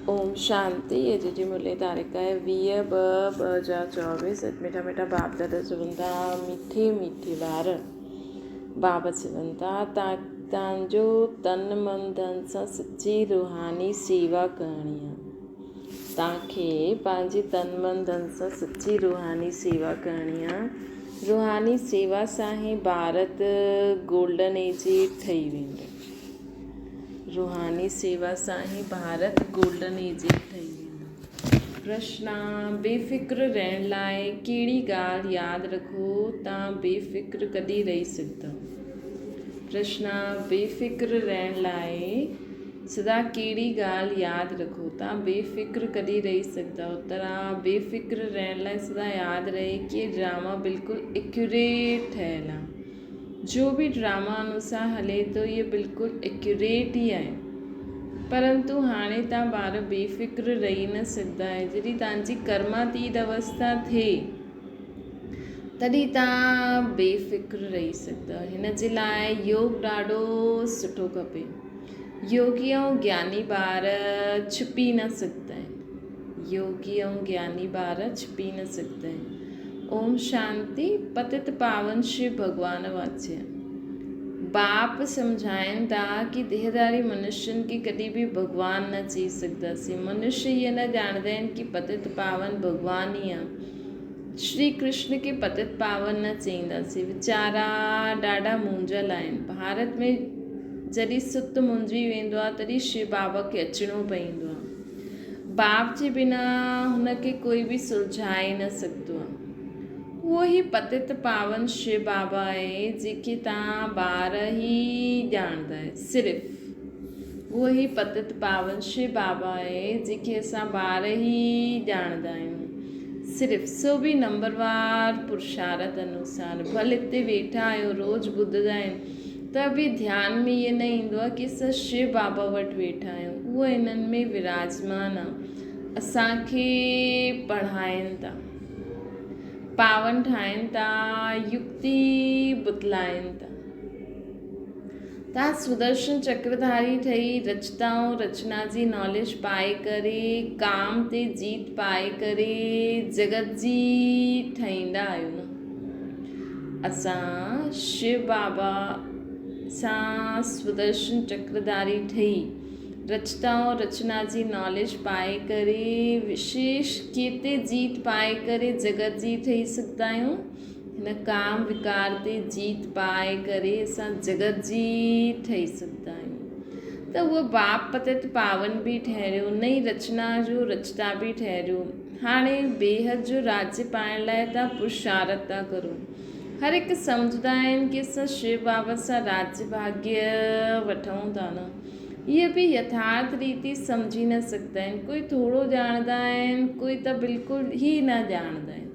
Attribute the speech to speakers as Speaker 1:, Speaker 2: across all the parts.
Speaker 1: اوم شانتي اڄ جي مرلي تاريخ آهي 20 ٻه 2024 اڄ مٺا مٺا باپ دادا چون ٿا مٺي مٺي ٻار باب چون ٿا تانجو تن من ڌن سان سچي روحاني سيوا ڪرڻي آهي تانکي پنهنجي تن من ڌن سان سچي روحاني سيوا ڪرڻي آهي روحاني سيوا سان هي ڀارت گولڊن ايج ٺهي ويندو. روحاني سيوا سان ئي ڀارت گولڊن ايج ٺهي ويندو. پرشن، بي فڪر رهڻ لاء ڪهڙي ڳالهه ياد رکو تان بي فڪر ڪڏهن رهي سگهندؤ؟ پرشن، بي فڪر رهڻ لاء سدا ڪهڙي ڳالهه ياد رکو تان بي فڪر ڪڏهن رهي سگهندؤ؟ اترا، بي فڪر رهڻ لاء سدا ياد رهي ڪي ڊراما بلڪل ايڪيوريٽ ٺهيل آ. جو به ڊراما انوسار هلي ٿو اهو بلڪل ايڪيوريٽ ئي آهي. پرنتو هاڻي توهان ٻار بي فڪر رهي نه سگهندا آهيو. جڏهن توهان جي ڪرماتيت اوسٿا ٿئي تڏهن توهان بي فڪر رهي سگهندا آهيو. هن جي لاء يوگ ڏاڍو سٺو کپي. يوگي ۽ گياني ٻار ڇپي نه سگهندا آهن. يوگي ۽ گياني ٻار ڇپي نه سگهندا آهن. اوم شانتي پتت پاون شو ڀڳوان واچي. باپ سمجهائين ٿا ڪي ديهداري منشين کي ڪڏهن به ڀڳوان نه چئي سگهنداسين. منشي اهي نه ڄاڻندا آهن ڪي پتت پاون ڀڳوان ئي آهي. شري ڪرشن کي پتت پاون نه چئينداسين. ويچارا ڏاڍا مونجهيل آهن. ڀارت ۾ جڏهن ست مونجهي ويندو آهي تڏهن شو بابا کي اچڻو پوندو آهي. باپ جي بنا هن کي ڪوئي به سلجهائي نه سگهندو آهي. اهو ئي پتت پاون شو بابا آهي جنهن کي توهان ٻار ئي ڄاڻندا آهيو. صرف اهو ئي پتت پاون شو بابا آهي جنهن کي اسان ٻار ئي ڄاڻندا آهيون. صرف سو به نمبروار پرشارت انوسار. ڀل هتي ويٺا آهيو روز ٻڌندا آهن ته به ڌيان ۾ اهي نه ايندو آهي ڪي اسان شو بابا وٽ ويٺا آهيون. اهو هنن ۾ وراجمان آهي. اسان کي پڙهائين ٿا. پاون ٺاهين ٿا. يڪتي بتلائين ٿا. تان سدرشن چڪرڌاري ٺهي رچتا ۽ رچنا جي ناليج پائي ڪري ڪام تي جيت پائي ڪري جڳت جي ٺهيندا آهيو نه. اسان شو بابا سان سدرشن چڪرڌاري ٺهي رچتا ۽ رچنا جي ناليج پائي ڪري وشيش ڪيتي جيت پائي ڪري جڳت جي ٺهي سگهندا آهيون. هن ڪام وڪار تي جيت پائي ڪري اسان جڳت جي ٺهي سگهندا آهيون ته اهو باپ پتت پاون به ٺهريو، نئين رچنا جو رچتا به ٺهريو. هاڻي بيحد جو راجيه پائڻ لاء توهان پرشارت ٿا ڪرو. هر هڪ سمجهندا آهن ڪي اسان شو بابا سان راجيه ڀاگيه وٺون ٿا نه. اهي به يٿارٿ ريتي سمجهي نه سگهندا آهن. ڪوئي ٿورو ڄاڻندا آهن، ڪوئي ته بلڪل ئي نه ڄاڻندا آهن.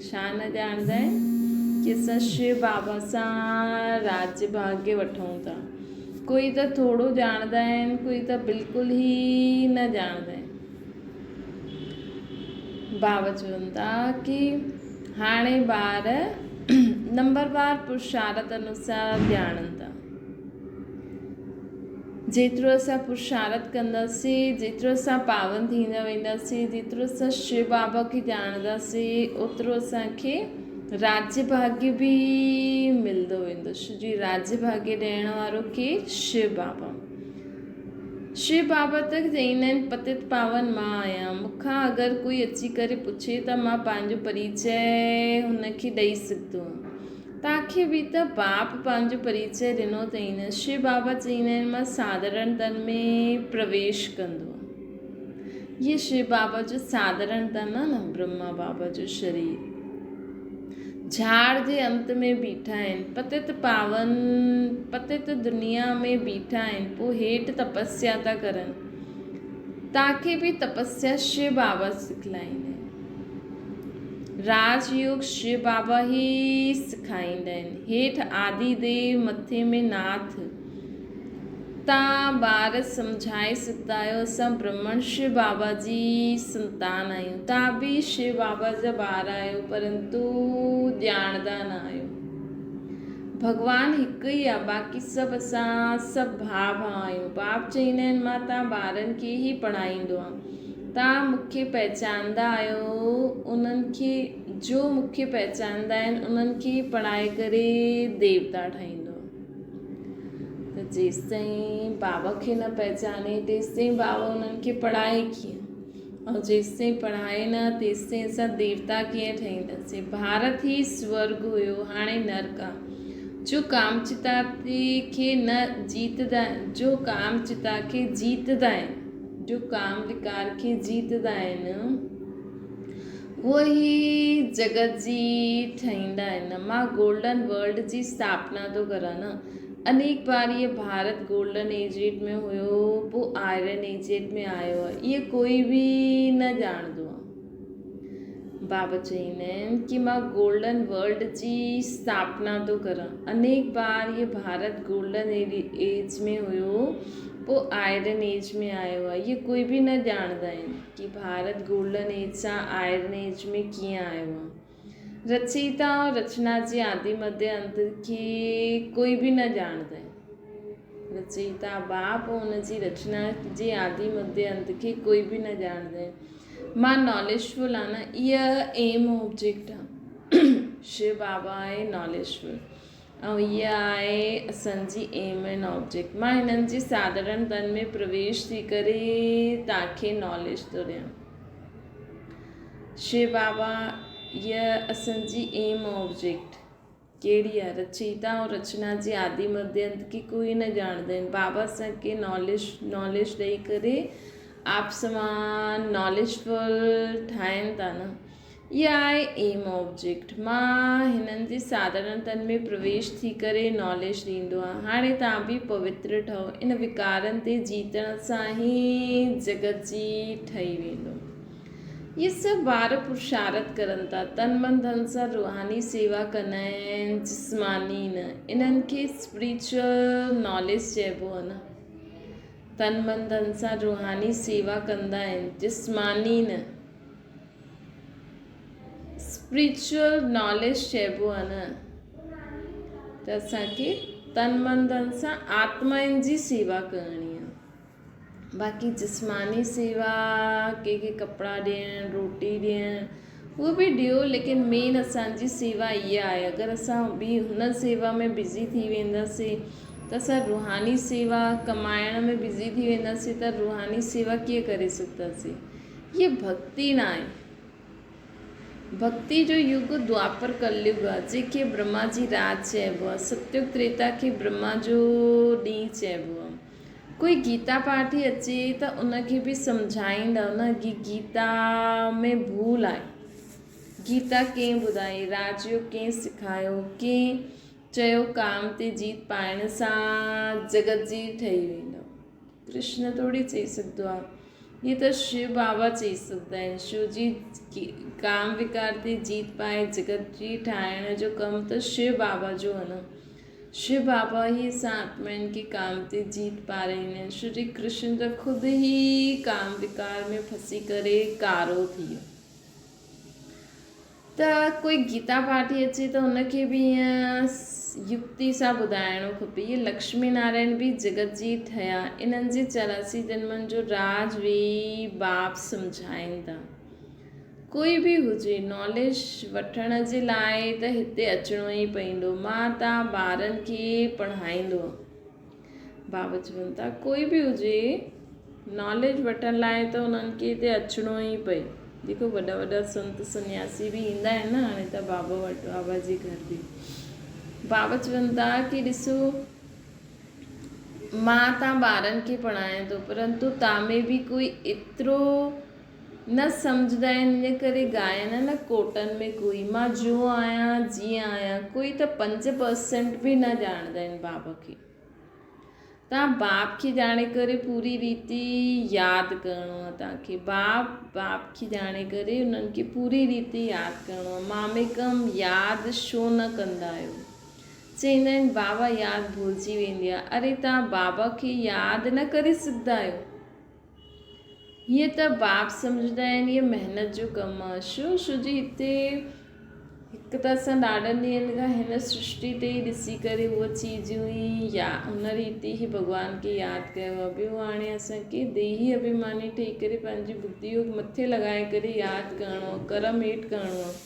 Speaker 1: ڇا نه ڄاڻندا آهن ڪي اسان شو بابا سان راجيه ڀاگيه وٺون ٿا. ڪوئي ته ٿورو ڄاڻندا آهن، ڪوئي ته بلڪل ئي نه ڄاڻندا آهن. بابا چون ٿا ڪي هاڻي ٻار نمبروار پرشارت انوسار ڄاڻن ٿا. جيترو اسان پرشارت ڪنداسين، جيترو اسان پاون ٿيندا وينداسين، جيترو اسان شو بابا کي ڄاڻنداسين، اوترو اسان کي راجيه ڀاگيه به ملندو ويندو. شو جي راجيه ڀاگيه ڏيڻ وارو ڪير؟ شو بابا. شو بابا ته چئيندا آهن پتت پاون مان آهيان. مون کان اگر ڪوئي اچي ڪري پڇي ته مان پنهنجو پريچي هن کي ڏئي سگهندو آهيان. تاکي به ته باپ پنهنجو پريچئه ڏنو اٿئي نه. شو بابا چئيندا آهن مان ساڌارڻ تن ۾ پرويش ڪندو آهيان. هيء شو بابا جو ساڌارڻ تن آهي نه برهما بابا جو شرير. جھاڙ جي انت ۾ بيٺا آهن. پتت پاون پتت دنيا ۾ بيٺا آهن پوء هيٺ تپسيا ٿا ڪرن. تاکي به تپسيا شو بابا سکلائيندا آهن. راج يوگ شو بابا ئي سکائيندا آهن. هيٺ آدي ديو مٿي ۾ ناٿ. تان ٻار سمجهائي سگهندا آهيو اسان برهمڻ شو بابا جي سنتان آهيون. تان به شو بابا جا ٻار آهيو پرنتو ڄاڻندا نه آهيو. ڀڳوان هڪ ئي آ، باقي سڀ اسان سڀ ڀاء ڀاء آهيون. باپ چئيندا آهن مان توهان ٻارن کي ئي پڙهائيندو آهيان. توهان مون کي پهچاندا آهيو، انهن کي جو مون کي پهچاندا آهن انهن کي ئي پڙهائي ڪري ديوتا ٺاهيندو آهيان. ته جيستائين بابا کي نه پهچاني تيستائين بابا انهن کي پڙهائي ڪيئن؟ ۽ جيستائين پڙهائي نه تيستائين اسان ديوتا ڪيئن ٺهينداسين. ڀارت ئي سورڳ هيو هاڻي نرڪ آ. جو ڪام چتا کي نه جيتدا جو ڪام چتا کي جيتدا آهن جو ڪام وڪار کي جيتدا آهن اهي ئي جڳت جي ٺهيندا آهن. مان گولڊن ورلڊ جي اسٿاپنا ٿو ڪران نه. انيڪ بار اهي ڀارت گولڊن ايجيٽ ۾ هيو پوء آئرن ايجيٽ ۾ آيو آهي اهي ڪوئي به نه ڄاڻندو آهي. بابا چئيندا آهن ڪي مان گولڊن ورلڊ جي اسٿاپنا ٿو ڪران انيڪ بار اهي ڀارت گولڊن ايج ۾ هيو پوء آئرن ايج ۾ آيو آهي اهي ڪوئي به نه ڄاڻندا آهن ڪي ڀارت گولڊن ايج سان آئرن ايج ۾ ڪيئن آيو آهي. رچيتا ۽ رچنا جي آدي مڌيه انت کي ڪوئي به نه ڄاڻندو آهي. رچيتا باپ ۽ ان جي رچنا جي آدي مڌيه انت کي ڪوئي به نه ڄاڻندو آهي. مان ناليجفل آهيان نه اها ايم آبجيڪٽ آهي. شو بابا آهي ناليجفل ۽ اها آهي اسان جي ايم اينڊ آبجيڪٽ. مان هنن جي ساڌارڻ تن ۾ پرويش ٿي ڪري توهان کي ناليج ٿو ڏيان. شو بابا هيء اسان جي ايم آبجيڪٽ ڪهڙي آهي؟ رچيتا ۽ رچنا جي آدي مڌيه انت کي ڪوئي نه ڄاڻندا آهن. بابا اسان کي ناليج ناليج ڏئي ڪري آپ سمان ناليجفل ٺاهين ٿا نه. اها آهي ايم آبجيڪٽ. مان هنن جي ساڌارڻ تن ۾ پرويش ٿي ڪري ناليج ڏيندو آهيان. هاڻي توهان به پوتر ٺهو. ان وڪارن تي جيتڻ سان ئي جڳت جي ٺهي ويندو. اهي سڀ ٻار پرشارٿ ڪرن ٿا، تن من ڌن سان روحاني سيوا ڪندا آهن، جسماني نه. انهن کي اسپريچوئل ناليج چئبو آهي نه. تن من ڌن سان روحاني سيوا ڪندا آهن، جسماني نه. اسپريچوئل ناليج چئبو آهي نه ته اسان کي تن من ڌن سان آتمائن جي سيوا ڪرڻي آهي. باقي جسماني سيوا ڪنهن کي ڪپڙا ڏيڻ روٽي ڏيڻ اهو به ڏيو ليڪن مين اسان جي سيوا اها آهي اگر اسان ٻي هن سيوا ۾ بزي ٿي وينداسين ته اسان روحاني سيوا ڪمائڻ ۾ بزي ٿي وينداسين ته روحاني سيوا ڪيئن ڪري سگهنداسين هيء ڀڳتي نه آهي. ڀڳتي جو يگ دوآپر ڪليگ آ، جنهن کي برهما جي رات چئبو آ. ستيگ تريتا کي برهما جو ڏينهن چئبو آ. ڪوئي گيتا پاٺي اچي ته ان کي به سمجهائيندؤ نه ڪي گيتا ۾ ڀول آهي. گيتا ڪنهن ٻڌائي، راج يوگ ڪنهن سکايو، ڪنهن چيو ڪام تي جيت پائڻ سان جڳت جي ٺهي ويندؤ. ڪرشن ٿوري چئي سگهندو آ. هي ته شو بابا چئي سگهندا آهن. شو جي ڪام وڪار تي جيت پائي جڳت جي ٺاهڻ جو ڪم ته شو بابا جو آ نه. شو بابا ئي اسان آتمائن کي ڪام تي جيت پارائيندا آهن. شري ڪرشن ته خود ئي ڪام وڪار ۾ ڦسي ڪري ڪارو ٿي ويو. ته ڪوئي گيتا پاٺي اچي ته ان کي به ائين يڪتي سان ٻڌائڻو کپي. اهي لڪشمي نارائڻ به جڳت جي ٺهيا. انهن جي 84 جنمن جو راز ويهي باپ سمجهائين ٿا. ڪوئي به هجي ناليج وٺڻ جي لاء ته هتي اچڻو ئي پئيندو. مان تان ٻارن کي پڙهائيندو آهيان. بابا چون ٿا ڪوئي به هجي ناليج وٺڻ لاء ته انهن کي هتي اچڻو ئي پئي. جيڪو وڏا وڏا سنت سنياسي به ايندا آهن نه هاڻي ته بابا وٽ بابا جي گهر به بابا چون ٿا ڪي ڏسو مان تان ٻارن کي پڙهايان ٿو پرنتو تان ۾ به ڪوئي ايترو نه سمجهندا آهن ان ڪري ڳائن نه ڪوٽن ۾ ڪوئي مان جو آهيان جيئن آهيان ڪوئي ته 5% به نه ڄاڻندا آهن باب کي تان باب کي ڄاڻي ڪري پوري ريتي ياد ڪرڻو آهي تان کي باب باب کي ڄاڻي ڪري انهن کي پوري ريتي ياد ڪرڻو آهي ماميڪم ياد ڇو نه ڪندا آهيو چئيندا آهن بابا ياد ڀلجي ويندي آهي اري تان بابا کي ياد نه ڪري سگهندا آهيو هيئن ته باپ سمجهندا آهن اهي محنت جو ڪم آهي. شو شو جي هتي هڪ هڪ ته اسان ڏاڍن ڏينهن کان هن سرشٽي تي ئي ڏسي ڪري اهي چيزون ئي يا ان ريت ئي ڀڳوان کي ياد ڪيو آهي ٻيو هاڻي اسان کي ديهي اڀيماني ٺهي ڪري پنهنجي ٻڌي مٿي لڳائي ڪري ياد ڪرڻو آهي ڪرم هيٺ ڪرڻو آهي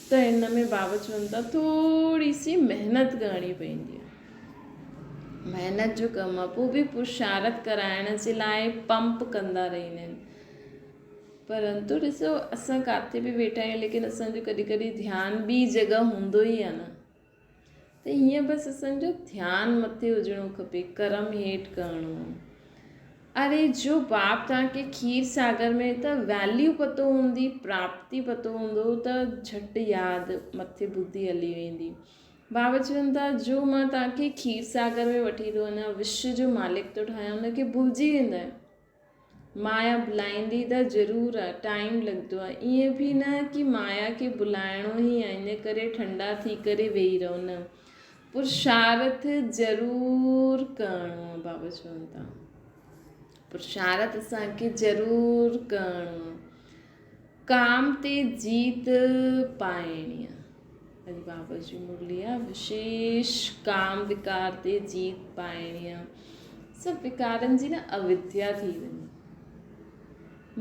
Speaker 1: ته ان ۾ بابا چون ٿا ٿوري سي محنت ڪرڻي پوندي آهي محنت جو ڪم آهي پوء به پرشارٿ ڪرائڻ جي لاء پمپ ڪندا رهندا آهن پرنتو ڏسو اسان ڪاٿي به ويٺا آهيون ليڪن اسان جو ڪڏهن ڪڏهن ڌيان ٻي جڳهه هوندو ئي آهي نه ته هيئن بس اسان جو ڌيان مٿي هجڻو کپي ڪرم هيٺ ڪرڻو اري جو باپ توهان کي کير ساگر ۾ ته ويليو پتو هوندي پراپتي پتو هوندو ته جهٽ ياد مٿي ٻڌي هلي ويندي بابا چون ٿا جو مان توهان کي کير ساگر ۾ وٺي ٿو وڃان وشو جو مالڪ ٿو ٺاهيان ان کي ڀلجي ويندا آهيو مايا ڀلائيندي ته ضرور آ، ٽائيم لڳندو آ، ائين به نه ڪي مايا کي ڀلائڻو ئي آ، ان ڪري ٺنڊا ٿي ڪري ويهي رهو نه، پرشارٿ ضرور ڪرڻو آ، بابا چون ٿا پرشارٿ اسان کي ضرور ڪرڻو آ، ڪام تي جيت پائڻي آ. اڄ بابا جي مرلي آ، وشيش ڪام وڪار تي جيت پائڻي آ. سڀ وڪارن جي نه اوڌيا ٿي وڃي.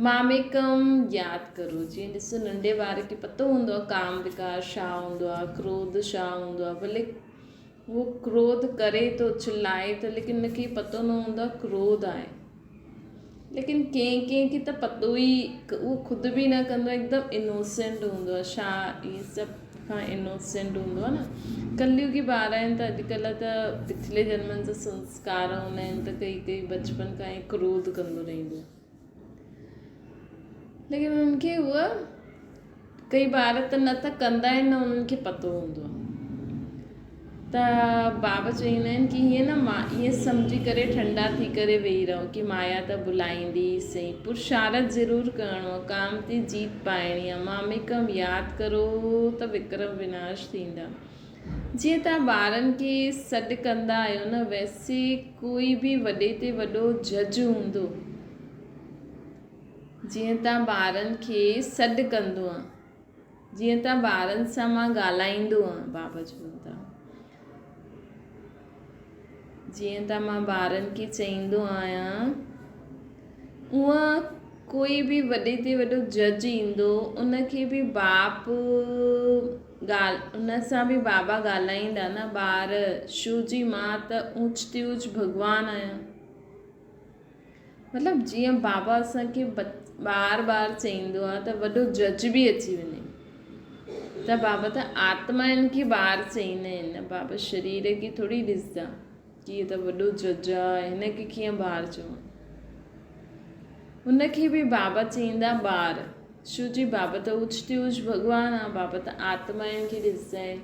Speaker 1: ماميڪم ياد ڪرو. جيئن ڏسو ننڍي ٻار کي پتو هوندو آ ڪام وڪار ڇا هوندو آ، ڪروڌ ڇا هوندو آ، ڀلي هو ڪروڌ ڪري ٿو چلائي ٿو ليڪن ان کي پتو نه هوندو آ ڪروڌ آهي. ليڪن ڪنهن ڪنهن کي ته پتو ئي اهو خود به نه ڪندو آهي هڪدم انوسينٽ هوندو آهي ڇا اهي سڀ کان انوسينٽ هوندو آهي نه ڪليگي ٻار آهن ته اڄڪلهه ته پڇلي جنمن جا سنسڪار هوندا آهن ته ڪئي ڪئي بچپن کان ئي ڪروڌ ڪندو رهندو آهي ليڪن انهن کي اها ڪئي ٻار ته نه ته ڪندا آهن نه انهن کي پتو هوندو آهي ته بابا چئيندا آهن ڪي هيئن نه مان ائين سمجهي ڪري ٺنڊا ٿي ڪري ويهي رهو ڪي مايا ته بلائيندي ئي سهي پرشارٿ ضرور ڪرڻو آهي ڪام تي جيت پائڻي آهي ماميڪم ياد ڪرو ته وڪرم وناش ٿيندا جيئن توهان ٻارن کي سڏ ڪندا آهيو نه ويسي ڪوئي به وڏي تي وڏو جج هوندو جيئن ته ٻارن کي سڏ ڪندو آن، جيئن ته ٻارن سان مان ڳالهائيندو آن، بابا چون ٿا. جيئن ته مان ٻارن کي چئيندو آهيان، اونئن ڪوئي به وڏي تي وڏو جج ايندو، ان کي به باپ ڳالهه ان سان به بابا ڳالهائيندا نه ٻار، شو جي مان ته اوچ تي اوچ ڀڳوان آهيان. مطلب جيئن بابا اسان کي بار بار چئيندو آ ته وڏو جج به اچي وڃي ته بابا ته آتمائن کي ٻار چئيندا آهن نه بابا شرير کي ٿوري ڏسندا ڪي هي ته وڏو جج آ هن کي ڪيئن ٻار چون ان کي به بابا چئيندا ٻار ڇو جي بابا ته اوچ تي اوچ ڀڳوان آ بابا ته آتمائن کي ڏسندا آهن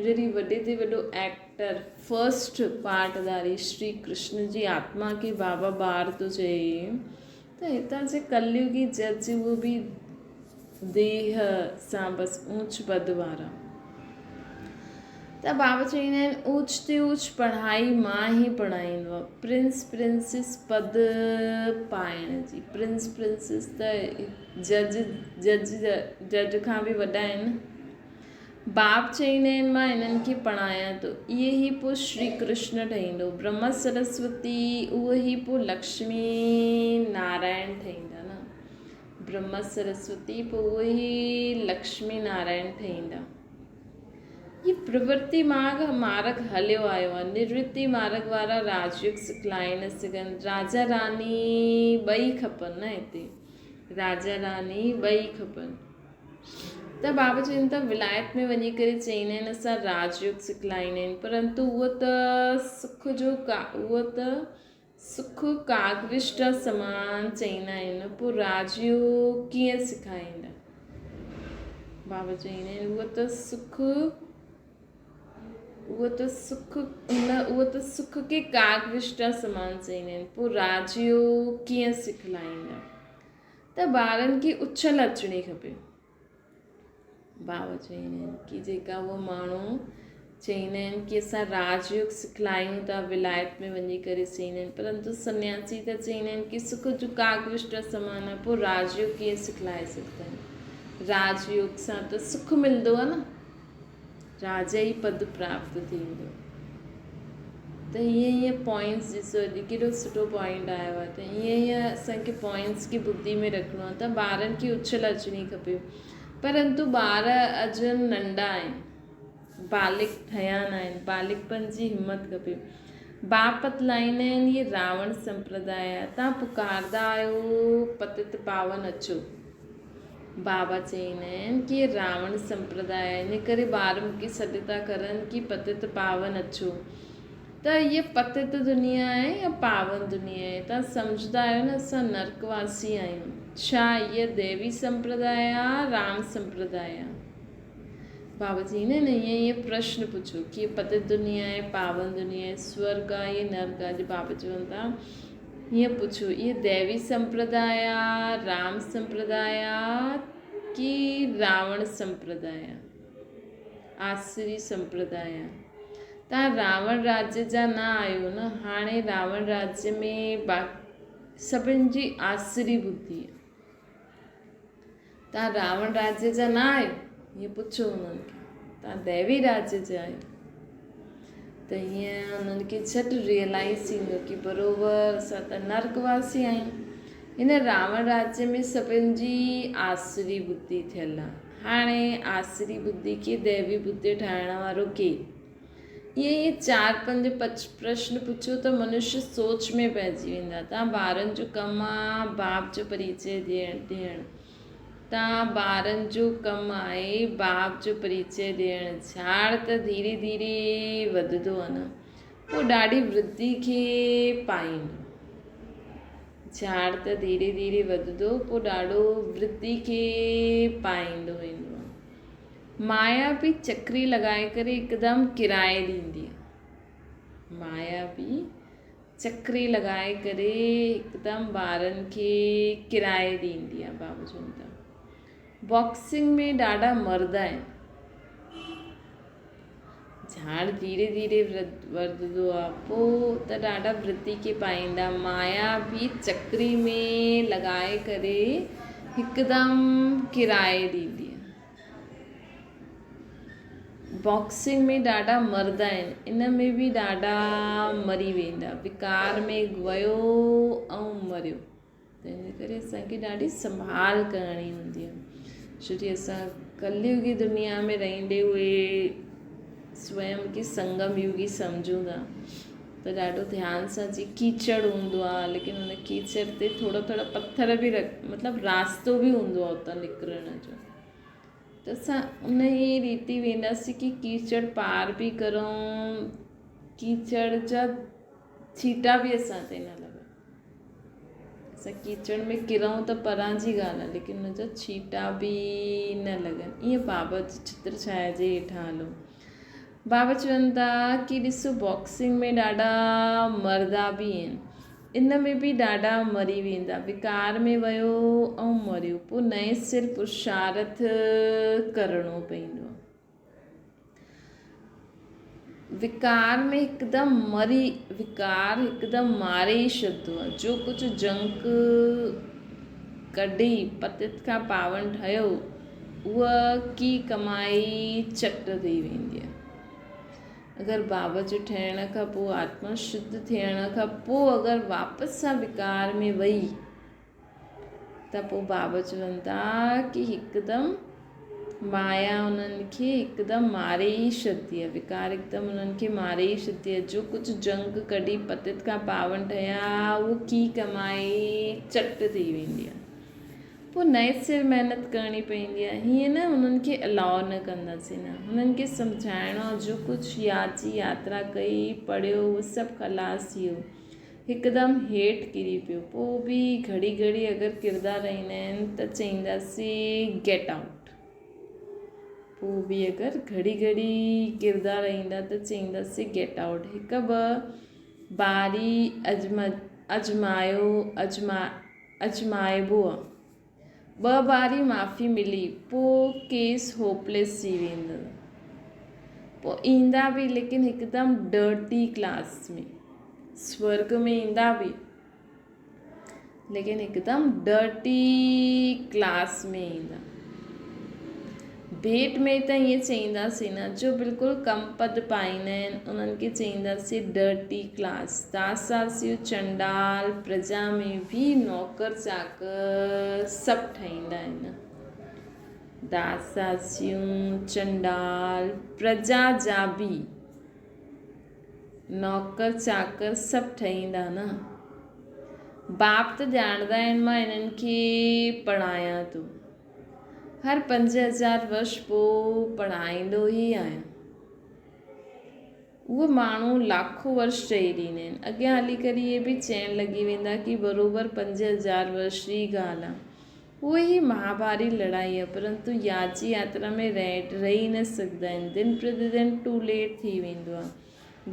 Speaker 1: جڏهن وڏي تي وڏو ايڪٽر فرسٽ پارٽ ڌاري شري ڪرشن جي آتما کي بابا ٻار ٿو چئي ته هتان جي ڪليوگي جج اهو به ديهه سان بس اونچ پد وارا ته بابا چئيندا آهن اونچ تي اونچ پڙهائي مان ئي پڙهائيندو آهيان پرنس پرنسس پد پائڻ جي پرنس پرنسس ته جج جج جج کان به وڏا آهن باب چئيندا آهن مان انهن کي پڙهايان ٿو اهي ئي پوء شري ڪرشن ٺهيندو برهما سرسوتي اهو ئي پوء لڪشمي نارائڻ ٺهيندا نه برهما سرسوتي پوء اهو ئي لڪشمي نارائڻ ٺهيندا هي پرورتي مارگ مارگ هليو آيو آهي نروتي مارگ وارا راجيوگ سکلائي نه سگهن راجا راني ٻئي کپن نه هتي راجا راني ٻئي کپن ته بابا چون ٿا ولايت ۾ وڃي ڪري چئيندا آهن اسان راج يوگ سکلائيندا آهن پرنتو اهو ته سک جو ڪا اهو ته سک ڪاگوشٽا سمان چئيندا آهن پوء راج يوگ ڪيئن سکائيندا بابا چئيندا آهن اهو ته سک اهو ته سک نه اهو ته سک کي ڪاگوشٽا سمان چئيندا آهن پوء راج يوگ ڪيئن سکلائيندا ته ٻارن کي اڇل اچڻي کپي. بابا چئيندا آهن ڪي جيڪا اهو ماڻهو چئيندا آهن ڪي اسان راج يوگ سکلايون ٿا ولايت ۾ وڃي ڪري چئيندا آهن پرنتو سنياسي ته چئيندا آهن ڪي سک جو ڪاڪ وشٽا سمان آهي پوء راج يوگ ڪيئن سکلائي سگهندا آهن. راج يوگ سان ته سک ملندو آهي نه، راجائي پد پراپت ٿيندو. ته هيئن هيئن پوائنٽس ڏسو اڄ ڪيڏو سٺو پوائنٽ آيو آهي ته هيئن هيئن اسان کي پوائنٽس کي ٻڌي ۾ رکڻو آهي ته ٻارن کي اڇل اچڻي کپي پرنتو ٻار اڄ ننڍا آهن بالغ ٺهيا نه آهن بالغپن جي همت کپي باپ بتلائيندا آهن هي راوڻ سمپرداء آهي تان پڪاردا آهيو پتت پاون اچو بابا چئيندا آهن ڪي هي راوڻ سمپرداء آهي ان ڪري ٻار مون کي سڏ ٿا ڪرن ڪي پتت پاون اچو ته هيء پتت دنيا آهي يا پاون دنيا آهي تان سمجهدا آهيو نه اسان نرڪ واسي آهيون ڇا هيء ديوي سمپرداء آهي رام سمپرداء آهي بابا چئيندا آهن ائين ائين پرشن پڇو ڪي پتت دنيا آهي پاون دنيا آهي سورگ آهي يا نرڪ آهي بابا چون ٿا هيئن پڇو، اهي ديوي سمپرداء آ، رام سمپرداء آ ڪي راوڻ سمپرداء آ، آسري سمپرداء آ؟ توهان راوڻ راجيه جا نه آهيو نه، هاڻي راوڻ راجيه ۾ سڀن جي آسري ٻڌي آ. توهان راوڻ راجيه جا نه آهيو؟ هيئن پڇو انهن کي، توهان ديوي راجيه جا آهيو. ته هيئن انهن کي جهٽ ريئلائيز ٿيندو ڪي بروبر اسان ته نرڪ واسي آهيون. هن راوڻ راجيه ۾ سڀن جي آسري ٻڌي ٿيل آهي. هاڻي آسري ٻڌي کي ديوي ٻڌي ٺاهڻ وارو ڪير؟ ائين ئي چار پنج پرشن پڇو ته منشي سوچ ۾ پئجي ويندا. تان ٻارن جو ڪم آ باپ جو پريچي ڏيڻ. تان ٻارن جو ڪم آهي باپ جو پريچي ڏيڻ. جھاڙ ته ڌيري ڌيري وڌندو آ نه، پوء ڏاڍي ورڌي کي پائيندو. جھاڙ ته ڌيري ڌيري وڌندو، پوء ڏاڍو ورڌي کي پائيندو ويندو آ. مايا به چڪري لڳائي ڪري هڪدم ڪرائي ڏيندي آهي. مايا به چڪري لڳائي ڪري هڪدم ٻارن کي ڪرائي ڏيندي آهي. بابا چون ٿا باڪسنگ ۾ ڏاڍا مرد آهن. جھاڙ ڌيري ڌيري وڌندو آهي پوء ته ڏاڍا ورتي کي پائيندا. مايا به چڪري ۾ لڳائي ڪري هڪدم ڪرائي ڏيندي آهي. باڪسنگ ۾ ڏاڍا مرد آهن ان ۾ به ڏاڍا مري ويندا وڪار ۾ ويو ۽ مريو تنهن جي ڪري اسانکي ڏاڍي سنڀال ڪرڻي هوندي آهي ڇو جي اسان ڪليگي دنيا ۾ رهندي اهي سويم کي سنگم يگي سمجهون ٿا ته ڏاڍو ڌيان سان جي ڪيچڙ هوندو آهي ليڪن ان ڪيچڙ تي ٿورا ٿورا پٿر به رک مطلب راستو به هوندو آهي اتان نڪرڻ جو ته اسان ان ئي ريتي وينداسين ڪي ڪيچڙ پار به ڪرون ڪيچڙ جا ڇيٽا به اسان تي نه لڳن اسان ڪيچڙ ۾ ڪرون ته پران جي ڳالهه آهي ليڪن ان جا ڇيٽا به نه لڳن ائين بابا جي ڇتر ڇايا جي هيٺان هلون بابا چون ٿا ڪي ڏسو باڪسنگ ۾ ڏاڍا مردا به آهن ان ۾ به ڏاڍا مري ويندا وڪار ۾ ويو ۽ مريو پوء نئين سر پرشارٿ ڪرڻو پوندو وڪار ۾ هڪدم مري وڪار هڪدم ماري ئي ڇڏندو آهي جو ڪجهه جنڪ ڪڍي پتت کان پاون ٺهيو اها ڪي ڪمائي چٽ ٿي ويندي آهي. اگر باب جو ٺهڻ کان پوء آتما شڌ ٿيڻ کان پوء اگر واپس سان وڪار ۾ وئي ته پوء بابا چون ٿا ڪي هڪدم مايا انهن کي هڪدم ماري ئي ڇڏندي آهي وڪار هڪدم انهن کي ماري ئي ڇڏندي آهي جو ڪجهه جنگ ڪڍي پتت کان پاون ٺهيا اهو ڪي ڪمائي چٽ ٿي ويندي آهي پوء نئين سر محنت ڪرڻي پوندي آهي. هيئن نه هنن کي الاء نه ڪنداسين نه هنن کي سمجهائڻو آهي جو ڪجهه ياد جي ياترا ڪئي پڙهيو اهو سڀ خلاص ٿي ويو هڪدم هيٺ ڪري پيو پوء به گهڙي گهڙي اگر ڪردا رهندا آهن ته چئينداسين گيٽ آئوٽ پوء به اگر گهڙي گهڙي ڪردا رهندا ته چئينداسين گيٽ آئوٽ هڪ ٻه باري اجمايو اجما اجمائبو آ. ٻه باري معافي ملي پو ڪيس هوپليس ٿي ويندو. پو ايندا به ليڪن هڪدم ڊرٽي ڪلاس ۾ سورگ ۾ ايندا به ليڪن هڪدم ڊرٽي ڪلاس ۾ ايندا. ڀيٽ ۾ ته ائين چئينداسين نه جو بلڪل ڪم پد پائيندا آهن انهن کي چئينداسين ڊرٽي ڪلاس داساسيون چنڊال پرجا ۾ به نوڪر چاڪر سڀ ٺهيندا آهن داساسيون چنڊال پرجا جا به نوڪر چاڪر سڀ ٺهيندا نه باپ ته ڄاڻندا آهن مان انهن کي پڙهايان ٿو هر 5000 ورش پوء پڙهائيندو ئي آهيان. اهي ماڻهو لاکو ورش چئي ڏيندا آهن. اڳيان هلي ڪري اهي به چئڻ لڳي ويندا ڪي بروبر 5000 ورش جي ڳالهه آهي. اهو ئي مهاڀاري لڙائي آهي. پرنتو ياد جي ياترا ۾ رهي نه سگهندا آهن. دن پرتي دن ٽو ليٽ ٿي ويندو آهي.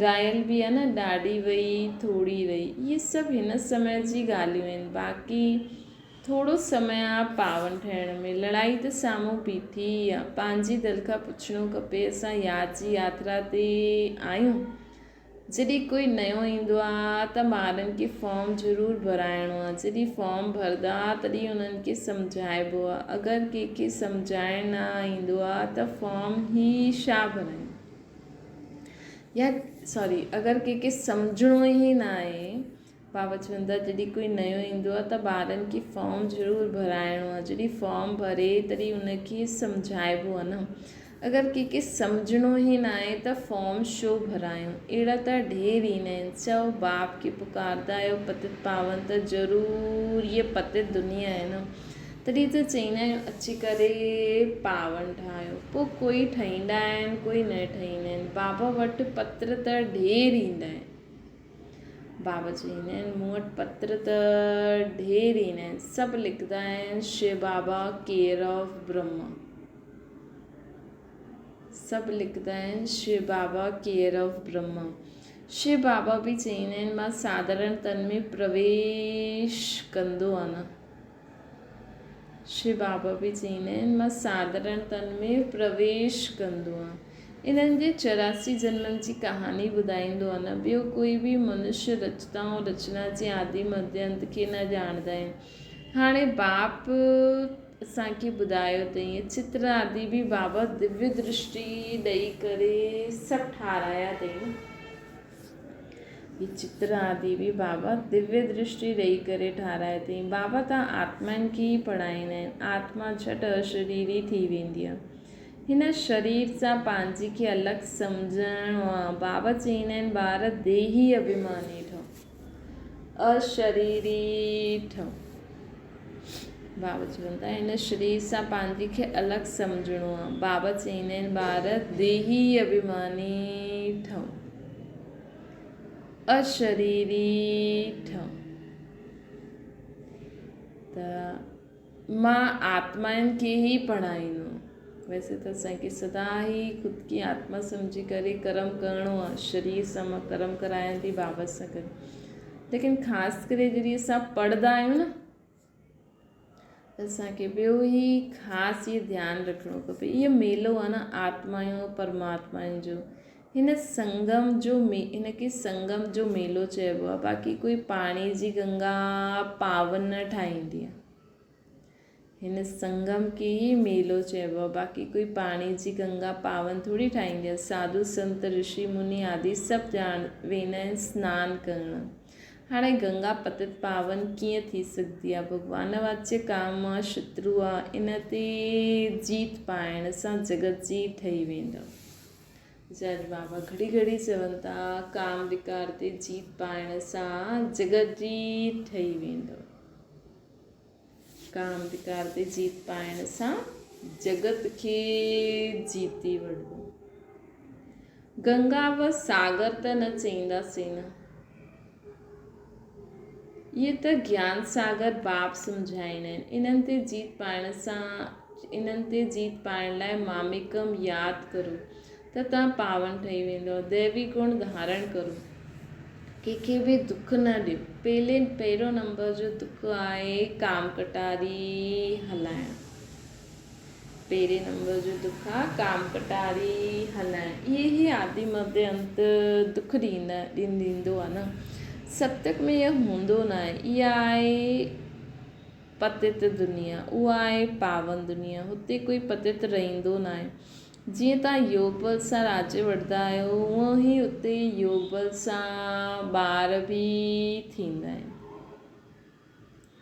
Speaker 1: گايل به آهي نه ڏاڍي وئي ٿوري رهي. اهي سڀ هن سمي جي ڳالهيون آهن. باقي ٿورو سمي آ پاون ٺهڻ ۾. لڙائي ته سامهون بيٺي ئي آ. پنهنجي دل کان پڇڻو کپي اسان ياد جي ياترا تي آهيون؟ جڏهن ڪوئي نيو ايندو آ ته ٻارن کي فارم ضرور ڀرائڻو آ. جڏهن فارم ڀردا تڏهن انهن کي سمجهائبو آ. اگر ڪنهن کي سمجهائڻ نه ايندو آ ته فارم هي ڇا ڀرائين؟ يا سوري اگر ڪنهن کي سمجهڻو ئي نه آهي بابا چون ٿا جڏهن ڪوئي نيو ايندو آهي ته ٻارن کي فارم ضرور ڀرائڻو آهي جڏهن فارم ڀري تڏهن ان کي سمجهائبو آهي نه اگر ڪنهن کي سمجهڻو ئي نه آهي ته فارم ڇو ڀرايون اهڙا ته ڍير ايندا آهن چئو باپ کي پڪاردا آهيو پتت پاون ته ضرور هيء پتت دنيا آهي نه تڏهن ته چئيندا آهيون اچي ڪري پاون ٺاهيو پوء ڪوئي ٺهيندا آهن ڪوئي نه ٺهيندا آهن بابا وٽ پتر ته ڍير ايندا آهن بابا چئيندا آهن، مون وٽ پتر ته ڍير ايندا آهن، سڀ لکندا آهن شو بابا ڪيئر آف برهما. سڀ لکندا آهن شو بابا ڪيئر آف برهما. شو بابا به چئيندا آهن مان ساڌارڻ تن ۾ پرويش ڪندو آهيان. شو بابا به چئيندا آهن، مان ساڌارڻ تن ۾ پرويش ڪندو آهيان. انهن جي 84 جنمن جي ڪهاڻي ٻڌائيندو آهيان. نه ٻيو ڪوئي به منشيه رچتا ۽ رچنا جي آدي مڌيه انت کي نه ڄاڻندا آهن. هاڻي باپ اسان کي ٻڌايو اٿئين. چتر آدي به بابا دويه درشٽي ڏئي ڪري سڀ ٺارايا اٿئين. هي چتر آدي به بابا دويه درشٽي ڏئي ڪري ٺارايا اٿئين. بابا ته آتمائن کي ئي پڙهائيندا آهن. آتما جهٽ اشريري ٿي ويندي آهي. هن شرير سان پنهنجي کي الڳ سمجهڻو آهي. بابا چئيندا آهن ٻار ديهي اڀيماني ٺهو. اشريري ٺهو. بابا چون ٿا هن شرير سان پنهنجي کي الڳ سمجهڻو آهي. بابا چئيندا آهن ٻار ديهي اڀيماني ٺهو. اشريري ٺهو. ته مان آتمائن کي ئي پڙهائيندو. ويسي ته اسان کي سدا ئي خود کي آتما سمجهي ڪري ڪرم ڪرڻو آهي. شرير سان مان ڪرم ڪرايان ٿي بابا سان گڏ. ليڪن خاص ڪري جڏهن اسان پڙهندا آهيون نه ته اسان کي ٻيو ئي خاص اهو ڌيان رکڻو کپي اهو ميلو آهي نه آتمائن ۽ پرماتمائن جو هن سنگم جو هن کي سنگم جو ميلو چئبو آهي باقي ڪوئي پاڻي جي گنگا پاون نه ٺاهيندي آهي هن سنگم کي ئي ميلو چئبو آهي، باقي ڪوئي پاڻي جي گنگا پاون ٿوري ٺاهيندي آهي. ساڌو سنت، رشي مني آدي سڀ ڄاڻ ويندا آهن سنان ڪرڻ. هاڻي گنگا پتت پاون ڪيئن ٿي سگهندي آهي؟ ڀڳوان واچي ڪام آ، شترو آ، ان تي جيت پائڻ سان جڳت جيت ٺهي ويندو. جج بابا گهڙي گهڙي چون ٿا ڪام وڪار تي جيت پائڻ سان جڳت جيت ٺهي ويندو. ڪام وڪار تي جيت پائڻ سان جڳت کي جيتي وٺبو. گنگا و ساگر ته نه چئينداسين نه. اهي ته گيان ساگر باپ سمجهائيندا آهن. انهن تي جيت پائڻ سان انهن تي جيت پائڻ لاء ماميڪم ياد ڪرو ته توهان پاون ٺهي ويندؤ. ديوي گڻ ڌارڻ ڪرو. ڪنهن کي به دک نه ڏيو. پهلي پهريون نمبر جو دک آهي ڪام ڪٽاري هلائڻ. پهرين نمبر جو دک آهي ڪام ڪٽاري هلائڻ. اهي ئي آدي مڌ انت دک ڏيندو آهي نه. ستيگ ۾ اهو هوندو نه آهي. اها آهي. پتت دنيا، اها آهي پاون دنيا. هتي ڪوئي پتت رهندو ناهي. جيئن توهان يوگ بل سان راڄ وٺندا آهيو، هونئن ئي اتي يوگ بل سان ٻار به ٿيندا آهن.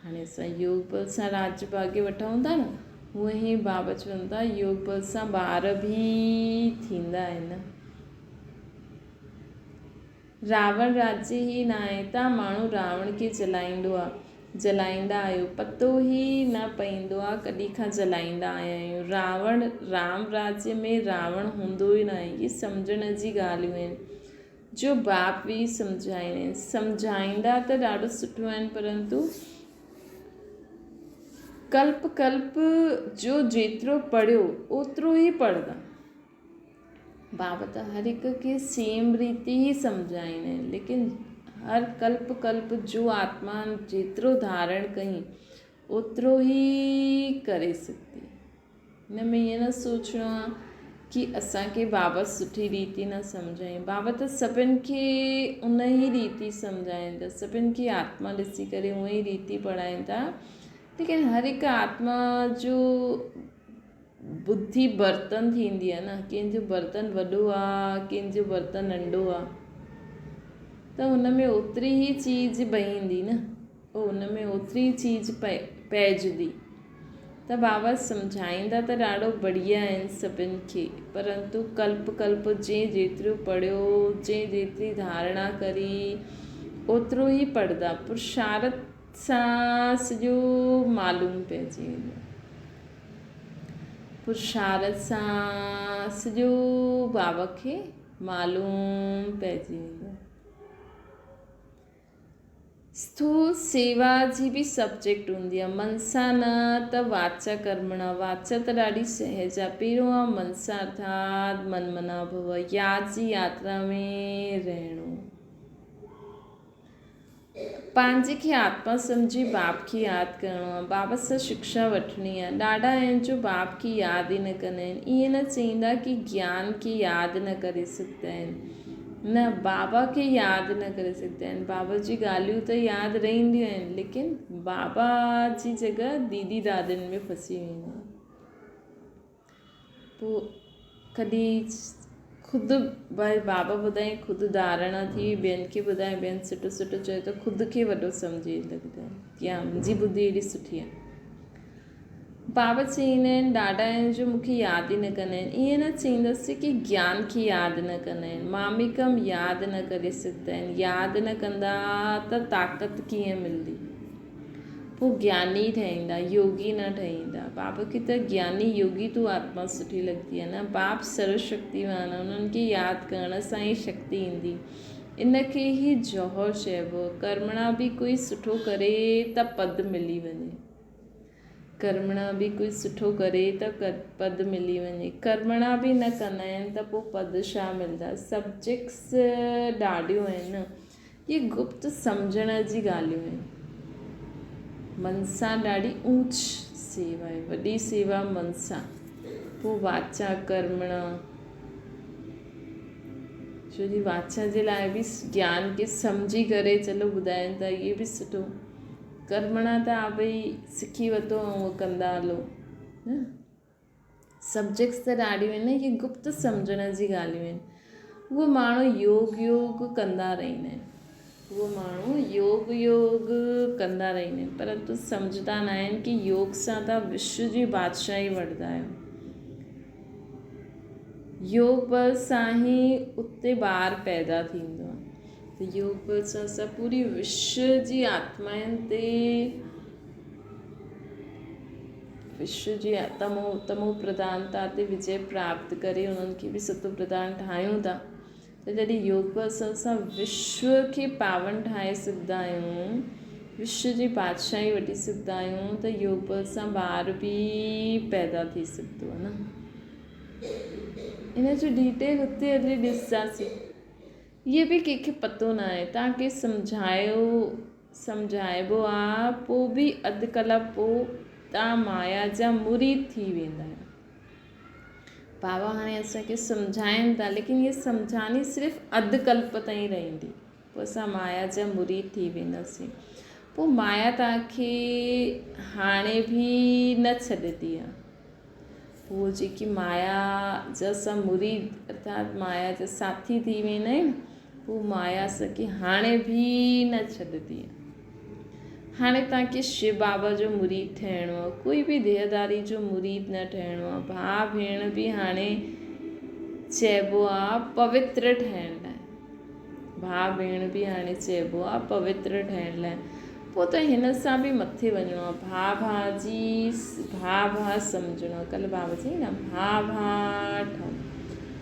Speaker 1: هاڻي اسان يوگ بل سان راڄ ڀاڳي وٺون ٿا نه، هونئن ئي بابا چون ٿا يوگ بل سان ٻار به ٿيندا آهن. راوڻ راڄ ئي ناهي، تان ماڻهو راوڻ کي جلائيندو آ، جلائيندا آهيو، پتو ئي نه پئيندو آ ڪڏهن کان جلائيندا آيا آهيون. راوڻ، رام راڄ ۾ راوڻ هوندو ئي ناهي، اهي سمجهڻ جي ڳالهيون آهن، جو باپ به سمجهائيندا آهن. سمجهائيندا ته ڏاڍو سٺو آهن پرنتو ڪلپ ڪلپ جو جيترو پڙهيو اوترو ئي پڙهندا. بابا ته هر هڪ کي سيم ريتي ئي سمجهائيندا آهن ليڪن هر ڪلپ ڪلپ جو آتما جيترو ڌارڻ ڪئي اوترو ئي ڪري سگهندي. هن ۾ ائين نه سوچڻو آهي ڪي اسان کي بابا سٺي ريتي نه سمجهائين. بابا ته سڀن کي ان ئي ريتي سمجهائين ٿا، سڀن کي آتما ڏسي ڪري اها ئي ريتي پڙهائين ٿا ليڪن هر هڪ آتما جو ٻڌي برتن ٿيندي آ نه ڪنهن جو برتن وڏو آ ڪنهن جو برتن ننڍو آ ته هن ۾ اوتري ئي چيز بهندي نه پوء هن ۾ اوتري ئي چيز پئجندي ته بابا سمجهائيندا ته ڏاڍو بڙيا آهن سڀن کي پرنتو ڪلپ ڪلپ جنهن جيترو پڙهيو جنهن جيتري ڌارڻا ڪري اوترو ئي پڙهندا پرشارت سان سڄو معلوم پئجي ويندو. پرشارت سان سڄو بابا کي معلوم پئجي ويندو. اسٿول سيوا جي به سبجيڪٽ هوندي آهي. من سان نه ته واچا ڪرمڻا. واچا ته ڏاڍي سهج آهي. پهريون آهي من سان ارٿات من منا ڀو. ياد جي ياترا ۾ رهڻو. پنهنجي کي آتما سمجهي باپ کي ياد ڪرڻو آهي، باب سان شڪشا وٺڻي آهي. ڏاڍا آهن جو باپ کي ياد ئي نه ڪندا آهن. ائين نه چئيندا ڪي گيان کي ياد نه ڪري سگهندا آهن. نه بابا کي ياد نه ڪري سگهندا آهن. بابا جي ڳالهيون ته ياد رهنديون آهن ليڪن بابا جي جڳهه ديدي دادين ۾ ڦسي ويندا آهن. پوء ڪڏهن خود ڀائي بابا ٻڌائين خود ڌارڻا ٿي وئي ٻين کي ٻڌائين ٻين سٺو سٺو چيو ته خود کي وڏو سمجهي لڳندا آهن ڪي ها منهنجي ٻڌي ايڏي سٺي آهي. بابا چئيندا آهن ڏاڍا آهن جو مون کي ياد ئي نه ڪندا آهن. ائين نه چئيندس ڪي گيان کي ياد نه ڪندا آهن. ماميڪم ياد نه ڪري سگهندا آهن. ياد نه ڪندا ته طاقت ڪيئن ملندي. پوء گياني ٺهيندا، يوگي نه ٺهيندا. باپ کي ته گياني يوگي تون آتما سٺي لڳندي آهي نه. باپ سرو شڪتيوان آهي، انهن کي ياد ڪرڻ سان ئي شڪتي ايندي. ان کي ئي جوهر چئبو آهي. ڪرمڻا به ڪوئي سٺو ڪري ته پد ملي وڃي. ڪرمڻا به ڪوئي سٺو ڪري ته پد ملي وڃي. ڪرمڻا به نه ڪندا آهن ته پوء پد ڇا ملندا. سبجيڪٽس ڏاڍيون آهن. اهي گپت سمجهڻ جي ڳالهيون آهن. من سان ڏاڍي اوچ سيوا آهي، وڏي سيوا من سان. پوء واچا ڪرمڻا، ڇو جي واچا جي لاء به گيان کي سمجهي ڪري چلو ٻڌائين ٿا اهي به سٺو. ڪرمڻا ته ها ڀئي سکي ورتو ۽ اهو ڪندا هلو نه. سبجيڪٽس ته ڏاڍيون آهن اهي گپت سمجهڻ جي ڳالهيون آهن. اهو ماڻهو يوگ يوگ ڪندا رهندا آهن. اهو ماڻهو يوگ يوگ ڪندا رهندا آهن پرنتو سمجهندا نه آهن ڪي يوگ سان توهان وشو جي بادشاهي وٺندا آهيو. يوگ بل سان ئي اتي ٻار پيدا ٿيندو آهي ته يوگ بل سان اسان پوري وشو جي آتمائن تي وشو جي تمو تمو پرڌانتا تي وجي پراپت ڪري انهن کي به ستو پرڌان ٺاهيون ٿا ته جڏهن يوگ بل سان وشو کي پاون ٺاهي سگهندا آهيون وشو جي بادشاهي وٺي سگهندا آهيون ته يوگ بل سان ٻار به پيدا ٿي سگهندو آهي نه ان جو ڊيٽيل هتي هلي ڏسنداسين اهي به ڪنهن کي پتو نه آهي توهان کي سمجهايو سمجهائبو آ پو به اڌ ڪلاڪ پو توهان مايا جا مريد ٿي ويندا آهيو. بابا هاڻي اسان کي سمجهائين ٿا ليڪن هي سمجهاني صرف اڌ ڪلپ تائين رهندي پوء اسان مايا جا مريد ٿي وينداسين. پوء مايا توهان کي هاڻي به نه ڇڏندي آهي. پوء جيڪي مايا جا اسان مريد ارٿات مايا جا ساٿي ٿي ويندا آهيون، پوء مايا اسان کي هاڻي به نه ڇڏندي آهي. هاڻي توهان کي شو بابا جو مريد ٺهڻو آهي، ڪوئي به ديهداري جو مريد نه ٺهڻو آهي. ڀاء ڀيڻ به هاڻي چئبو آهي پوتر ٺهڻ لاء. ڀاء ڀيڻ به هاڻي چئبو آهي پوتر ٺهڻ لاء. پوء ته هن سان به مٿي وڃڻو آهي. ڀاء ڀاء جي ڀاء ڀاء سمجهڻو آهي. ڪلهه بابا چيائين نه ڀاء ڀاء ٺهو.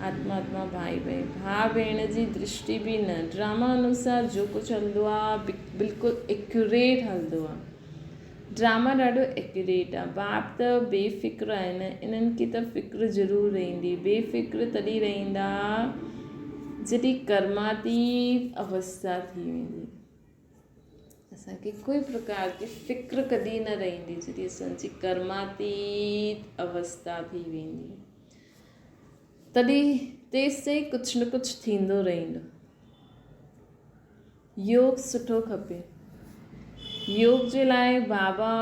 Speaker 1: آتما آتما ڀائي ڀائي. ڀاء ڀيڻ جي درشٽي به نه. ڊراما انوسار جو ڪجهه هلندو آهي بلڪل ايڪيوريٽ هلندو آهي. ڊراما ڏاڍو ايڪيوريٽ آهي. باپ ته بي فڪر آهن. انهن کي ته فڪر ضرور رهندي. بي فڪر تڏهن رهندا جڏهن ڪرماتيت اوسٿا ٿي ويندي. اسان کي ڪوئي پرڪار جي فڪر ڪڏهن نه رهندي جڏهن اسان جي ڪرماتيت اوسٿا ٿي ويندي تڏهن تيستائين ڪجهه نه ڪجهه ٿيندو رهندو. يوگ سٺو کپي. يوگ جي لاء بابا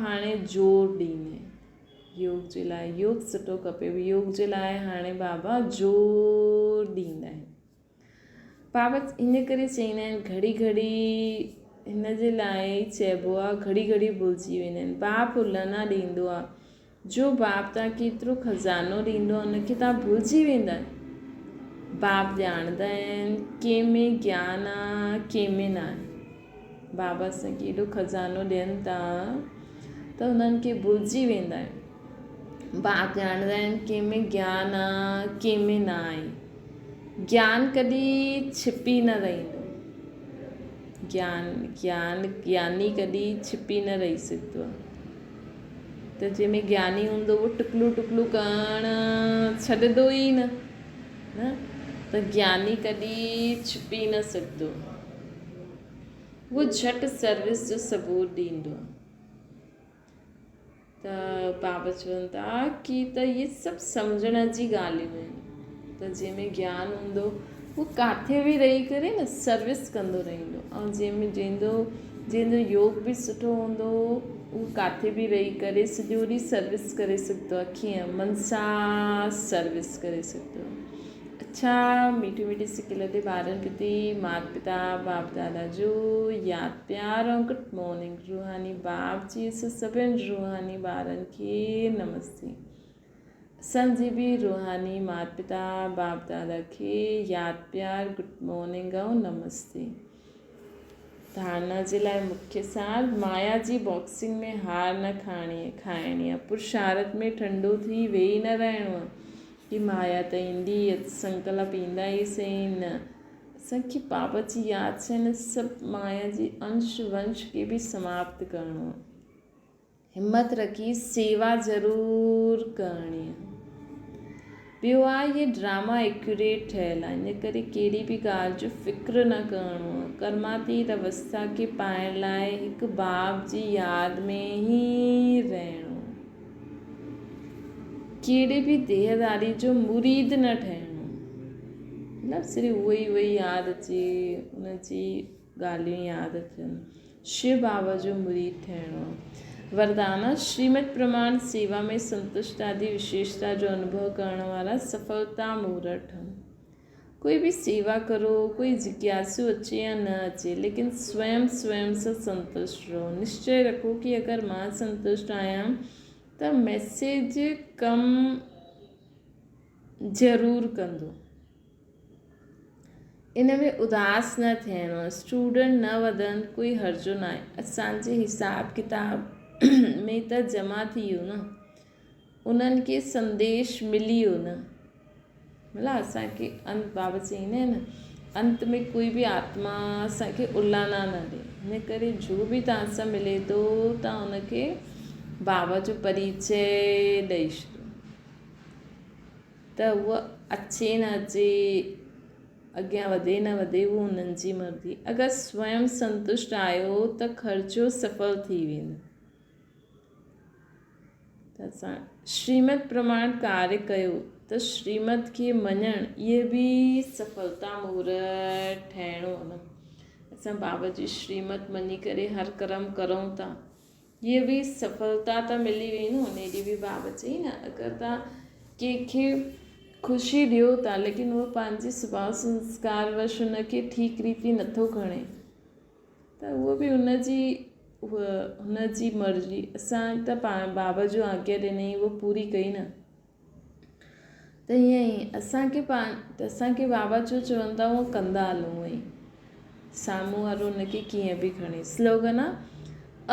Speaker 1: هاڻي زور ڏيندي. يوگ جي لاء يوگ سٺو کپي. يوگ جي لاء هاڻي بابا زور ڏيندا آهن. بابا ان ڪري چئيندا آهن گهڙي گهڙي هن جي لاء ئي چئبو آهي گهڙي گهڙي ڀلجي ويندا آهن. باپ الانا ڏيندو آهي. جو باپ توهان کي ايترو خزانو ڏيندو آهي ان کي توهان ڀلجي ويندا آهيو. باپ ڄاڻندا آهن ڪنهن ۾ گيان آ ڪنهن ۾ ناهي. بابا اسان کي ايڏو خزانو ڏين ٿا ته انهن کي ڀلجي ويندا آهيون. باپ ڄاڻندا آهن ڪنهن ۾ گيان آ ڪنهن ۾ ناهي. گيان ڪڏهن ڇپي نه رهندو. گيان گيان گياني ڪڏهن ڇپي نه رهي سگهندو آهي. ته جنهن ۾ گياني هوندو اهو ٽڪلو ٽڪلو ڪرڻ ڇڏندو ئي نه نه ته گياني ڪڏهن ڇپي نه سگهندو اهو جهٽ سروس جو ثبوت ڏيندو ته بابا چون ٿا ڪي ته اهي سڀ سمجهڻ جي ڳالهيون آهن ته جنهن ۾ گيان هوندو هو ڪاٿي به رهي ڪري نه سروس ڪندو رهندو ۽ جنهن ۾ جنهن جو جنهن جو يوگ به سٺو هوندو هو ڪاٿي به رهي ڪري سڄو ڏينهن سروس ڪري سگهندو آهي ڪيئن من سان سروس ڪري سگهندو آهي اڇا ميٺي ميٺي سڪيلڌي ٻارن پرتي مات پتا باپ دادا جو ياد پيار ۽ گڊ مارننگ روحاني باپ جي سڀن روحاني ٻارن کي نمستي اسان جي به روحاني مات پتا باپ دادا کي ياد پيار گڊ مارننگ ۽ نمستي. ڌارنا جي لاء مکيه سار مايا جي باڪسنگ ۾ هار نه کائڻي کائڻي آ پرشارت ۾ ٺنڊو ٿي ويهي نه رهڻو آ ڪي مايا ته ايندي سنڪلپ ايندا ئي سهي نه اسان کي بابا جي ياد سان هن سڀ مايا جي انش ونش کي به سماپت ڪرڻو آ. همت رکي سيوا ضرور ڪرڻي آ. ٻيو آ اهي ڊراما ايڪيوريٽ ٺهيل آهن ان ڪري ڪهڙي به ڳالهه جو فڪر نه ڪرڻو آ. ڪرماتيت اوسٿا کي پائڻ لاء هڪ باب جي ياد ۾ ئي رهڻو آ. ڪهڙي به ديهداري جو مريد نه ٺهڻو آ. مطلب صرف اهو ئي اهو ئي ياد اچي ان جي ڳالهيون ياد اچن. شو بابا جو مريد ٺهڻو. وردان، شريمت پرماڻ سيوا ۾ سنتشٽ آدي وشيشتا جو انوڀو ڪرڻ وارا سڦلتا مورت ٺهن. ڪوئي به سيوا ڪرو، ڪوئي جگياسو اچي يا نه اچي، ليڪن سويم سويم سان سنتشٽ رهو. نشچي رکو ڪي اگر مان سنتشٽ آهيان ته ميسيج ڪم ضرور ڪندو. ان ۾ اداس نه ٿيڻو اسٽوڊنٽ نه وڌن ڪوئي هرجو ناهي اسان جي حساب ڪتاب ۾ ته جمع ٿي ويو نه انهن کي سنديش ملي ويو نه مطلب اسان کي انت بابا چئيندا آهن نه انت ۾ ڪوئي به آتما اسان کي الانا نه ڏي ان ڪري جو به توهان سان ملي ٿو توهان ان کي بابا جو پريچي ڏئي ڇڏو ته هوء اچي نه اچي، اڳيان وڌي نه وڌي اهو انهن جي مرضي. اگر سويم سنتشٽ آهيو ته خرچو سڦل ٿي ويندو. ته اسان شريمت پرماڻ ڪاريه ڪيو ته شريمت کي مڃڻ اهي به سڦلتا مورت ٺهڻو نه. اسان بابا جي شريمت مڃي ڪري هر ڪرم ڪرون ٿا. هيء به سڦلتا ته ملي وئي نه. ان ڏينهن به بابا چئي نه اگر توهان ڪنهن کي خوشي ڏيو ٿا ليڪن اهو پنهنجي سڀاء سنسڪار وش ان کي ٺيڪ ريتي نٿو کڻي ته اهو به ان جي اها هن جي مرضي. اسان ته پاڻ بابا جو آگيا ڏنئي اهو پوري ڪئي نه. ته ائين ئي اسان کي پاڻ اسان کي بابا جو چون ٿا اهو ڪندا هلون ائين سامهون وارو ان کي ڪيئن به کڻي. سلوگن آ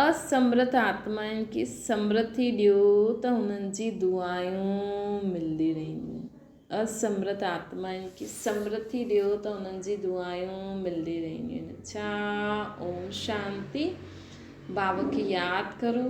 Speaker 1: اسمرٿ آتمائن کي سمرٿي ڏيو ته انهن جي دعائون ملندي رهنديون. اسمرٿ آتمائن کي سمرٿي ڏيو ته انهن جي دعائون ملندي رهنديون. اڇا اوم شانتي. بابا کي ياد ڪرو.